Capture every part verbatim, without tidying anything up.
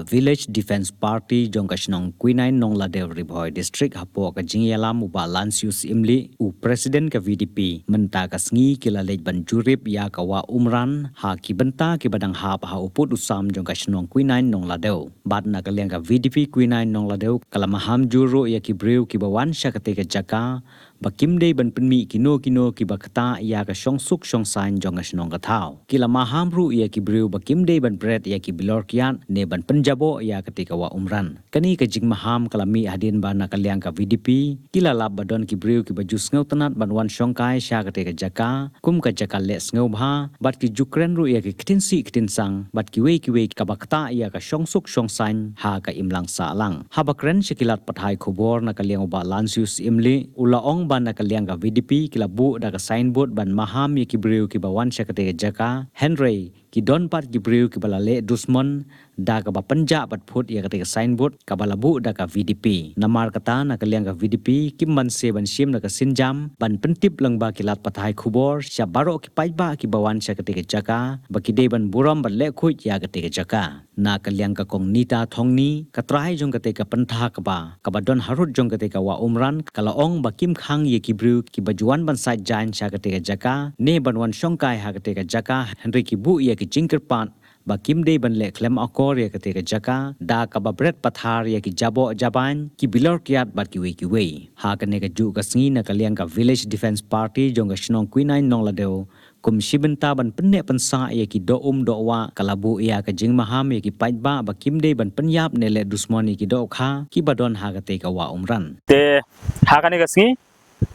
Village Defence Party jong ka shnong Kwinain Nongladew, Ri Bhoi District, hapoh ka jingïalam u Bah Lansius Imli, u President ka V D P, mynta ka sngi ki la leit ban jurip ïa ka wah Umran ha ki bynta kiba dang hap ha u pud u sam jong ka shnong Kwinain Nongladew. Bad na ka liang ka V D P Kwinain Nongladew ka la maham jur ruh ïa ki briew kiba wan sha katei ka jaka ba kim dei ban pynmih kino kino kiba ktah ïa ka shongsuk shongsaiñ jong ka shnong ka thaw. Ki la maham ruh ïa ki briew ba kim dei ban bret ïa ki bilor kiad ne ban pynjaboh ïa katei ka wah Umran. Kane ka jingmaham ka la mih hadien ba na ka liang ka V D P ki la lap ba don ki briew kiba ju sngewtynnat ban wan shongkai sha katei ka jaka kum ka jaka leh sngewbha, bad ki ju kren ruh ïa ki ktien sih ktien sang bad kiwei kiwei kaba ktah ïa ka shongsuk shongsaiñ ha ka imlang sahlang. Haba kren sha ki lad pathai khubor na ka liang u Bah Lansius Imli, u la ong ba na ka liang ka V D P ki la buh da ka signboard ban maham ïa ki briew kiba wan sha katei ka jaka, hynrei ki don pat ki briew kiba la leh dusmon da kaba pynjah bad phut ïa katei ka signboard kaba la buh da ka V D P. Namar kata na ka liang ka V D P kim banse ban shim da ka sienjam ban pyntip lyngba ki lad pathai khubor sha baroh ki paidbah kiba wan sha katei ka jaka ba ki dei ban burom bad leh khuid ïa katei ka jaka. Na ka liang ka Kong Nita Thongni, ka trai jong katei ka pyntha kba, kaba don harud jong katei ka wah Umran, ka la ong ba kim khang ïa ki briew kiba ju wan ban sait jaiñ sha katei ka jaka ne ban wan shongkai ha katei ka jaka, hynrei ki buh ïa ki jingkyrpad ba kim dei ban leh khlem akor ïa katei ka jaka da kaba bret pathar ïa ki jaboh jabaiñ, ki bilor kiad bad kiwei kiwei. Ha kane kajuh ka sngi na ka liang ka Village Defence Party jong ka shnong Kwinain Nongladew, kum shi bynta ban pynneh pynsah ïa ki doh um doh wah, ka la buh ïa ka jingmaham ïa ki paidbah ba kim dei ban pynïap ne leh dusmon ïa ki dohkha kiba don ha katei ka wah Umran. Te ha kane ka sngi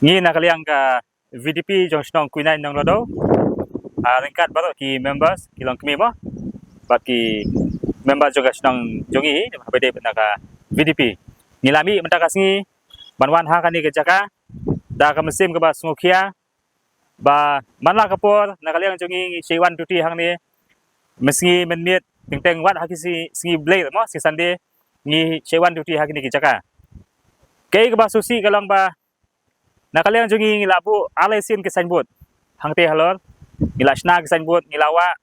ngi na ka liang ka V D P jong shnong Kwinain Nongladew, ah, ryngkat baroh ki members, ki longkmie mo, bad ki members jong ka shnong jong ngi haba ïadei bad na ka V D P, ngi la mih mynta ka sngi ban wan ha kane ka jaka da ka mynsiem kaba sngewkhia ba man la ka por na ka liang jong ngi ngi shait wan duty hangne mynsngi mynmiet, teng teng wat ha ki sngi, sngi Blei mo, sngi Sunday ngi shait wan duty ha kine ki jaka. Kaei kaba sngewsih ka long ba na ka liang jong ngi ngi la buh ar lai sien ki signboard hangtei halor, ngi la shna ki signboard, ngi la wah,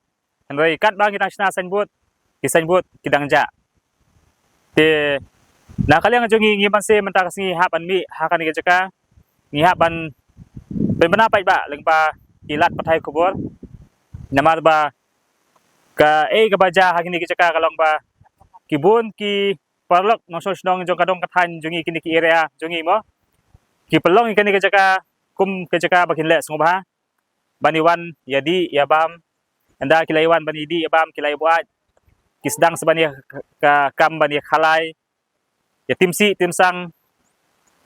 hynrei katba ngi dang shna signboard, ki signboard ki dang jah. Te na ka liang jong ngi ngi banse mynta ka sngi hap ban mih ha kane ka jaka, ngi hap ban pynbna paidbah lyngba ki lad pathai khubor, namar ba kaei kaba jia ha kine ki jaka ka long ba ki bun ki paralok nongshong shnong jong ka dong ka thaiñ jong ngi, kine ki area jong ngi mo, ki pynlong ïa kane ka jaka kum ka jaka ba kin leh sngewbha ban ïa wan ïa dih ïa bam. Ynda ki la ïa wan ban ïa dih ïa bam, ki la ïa buaid, ki sdang sa ban ïa ka, ka kam ban ïa khalai, ïa tim sih tim sang.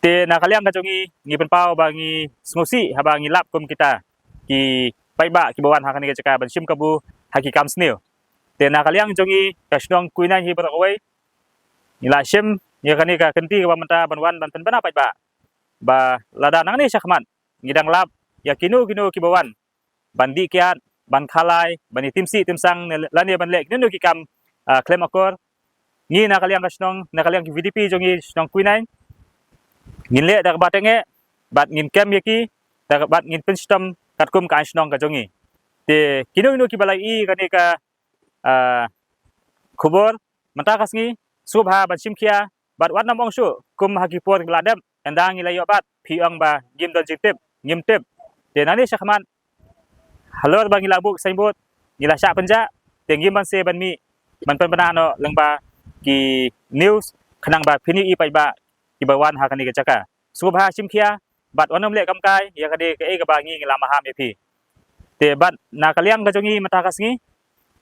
Te na ka liang ka jong ngi ngi pynpaw ba ngi sngewsih haba ngi lap kum kita ki paidbah kiba wan ha kane ka jaka ban shim kabu ha ki kam sniew. Te na ka liang jong ngi ka shnong Kwinain hi baroh kawei, ngi la shim ïa kane ka kynti kaba mynta ban wan ban pynbna paidbah ba lada nangne shakhmat ngi dang lap ïa kino kino kiba wan ban dih kiad, ban khalai, ban ïa tim sih tim sang ne lane ban leh kino kino ki kam, ah, khlem akor, ngi na ka liang ka shnong, na ka liang ki V D P jong ngi shnong Kwinain, ngin leh da kaba tyngeh bad ngin kem ïa ki, da kaba ngin pynshitom katkum ka aiñ shnong ka jong ngi. Te kino kino kiba la ïohi kane ka, ah, khubor mynta ka sngi, sngewbha ban shim khia bad wat nym ong shuh kum ha ki por kiba la dep, ynda ngi la ïoh bat phi ong ba ngim don jingtip, ngim tip. Te nangne shakhmat halor ba ngi la buh signboard, ngi la shah pynjah, te ngim banse ban mih ban pynbna noh lyngba ki news khnang ba phin ïohi paidbah kiba wan ha kane ka jaka. Sngewbha shim khia bad wat nym leh kamkai ïa kane kaei kaba ngi ngi la maham ïa phi. Te bad na ka liang ka jong ngi mynta ka sngi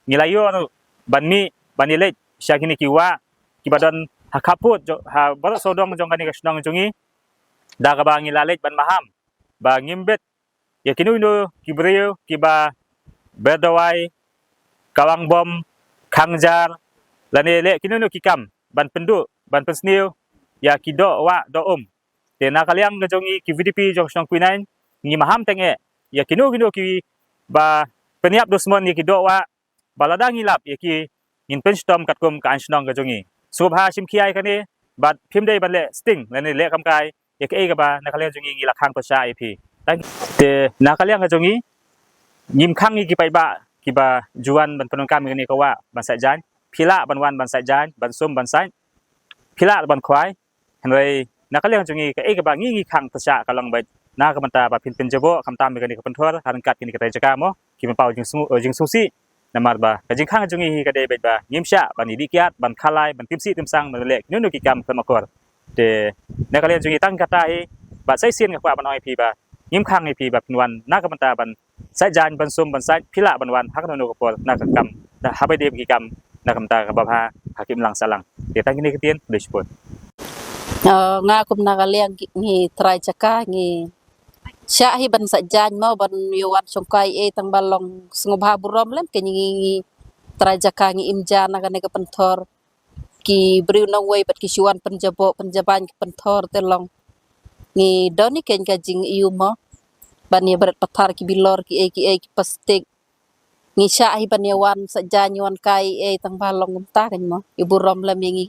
ngi la ïoh ruh ban mih ban ïa leit sha kine ki wah kiba don ha khappud jong, ha baroh sawdong jong kane ka shnong jong ngi, da kaba ngi la leit ban maham ba ngim bit ïa kino kino ki briew kiba ber dawai, kawang bom, khang jar, lane leh kino kino ki kam ban pynduh ban pynsniew ïa ki doh wah doh um. Te na ka liang ka jong ngi ki V D P jong shnong Kwinain, ngi maham tyngeh ïa kino kino kiba pynïap dusmon ïa ki doh wah, ba lada ngi lap ïa ki ngin pynshitom katkum ka aiñ shnong ka jong ngi. Sngewbha shim khia ïa kane bad phim dei ban leh sting lane leh kamkai ïa kaei kaba na ka liang jong ngi ngi la khang pyrshah ïa phi. Tang te na ka liang ka jong ngi ngim khang ïa ki paidbah kiba ju wan ban pyndonkam ïa kane ka wah ban sait jaiñ. phi lah ban wan ban sait jaiñ, ban sum ban sait, phi lah ban khwai. Hynrei na ka liang jong ngi, kaei kaba ngi ngi khang tyrshah ka long ba na ka bynta ba phin pynjaboh khamtam ïa kane ka pynthor ha ryngkat kine ki trai jaka mo, ki pynpaw jingsngew, eh, jingsngewsih. Namar ba ka jingkhang jong ngi hi ka dei beit ba ngim shah ban ïadih kiad, ban khalai, ban tim sih tim sang, ban leh kino kino ki kam khlem akor. Te na ka liang jong ngi tang kata hi, bad sa shisien nga kwah ban ong ïa phi ba ngim khang ïa phi ba phin wan na ka bynta ban sait jaiñ, ban sum ban sait, phi lah ban wan ha kano kano ka por na ka kam, na haba dei ki kam na ka bynta kaba bha ha ki imlang sahlang. Te tang kine ki ktien, khublei shibun. Eh, nga kum na ka liang ngi trai jaka ngi shah hi ban sait jaiñ mo, ban ïa wan shong kai ei, tang ba long sngewbha burom lem, ke ngi ngi trai jaka ngi im ja na kane ka pynthor. Ki briew nongwei pat ki shu wan pynjaboh pynjabañ ki pynthor, te long ngi don ïa kane ka jingïohi mo ban ïa bret pathar ki bilor, ki ei ki ei, ki plastik. Ngi shah hi ban ïa wan sait jaiñ, ïa wan kai ei, tang ba long kumta kan mo. Ïa burom lem ïa ngi.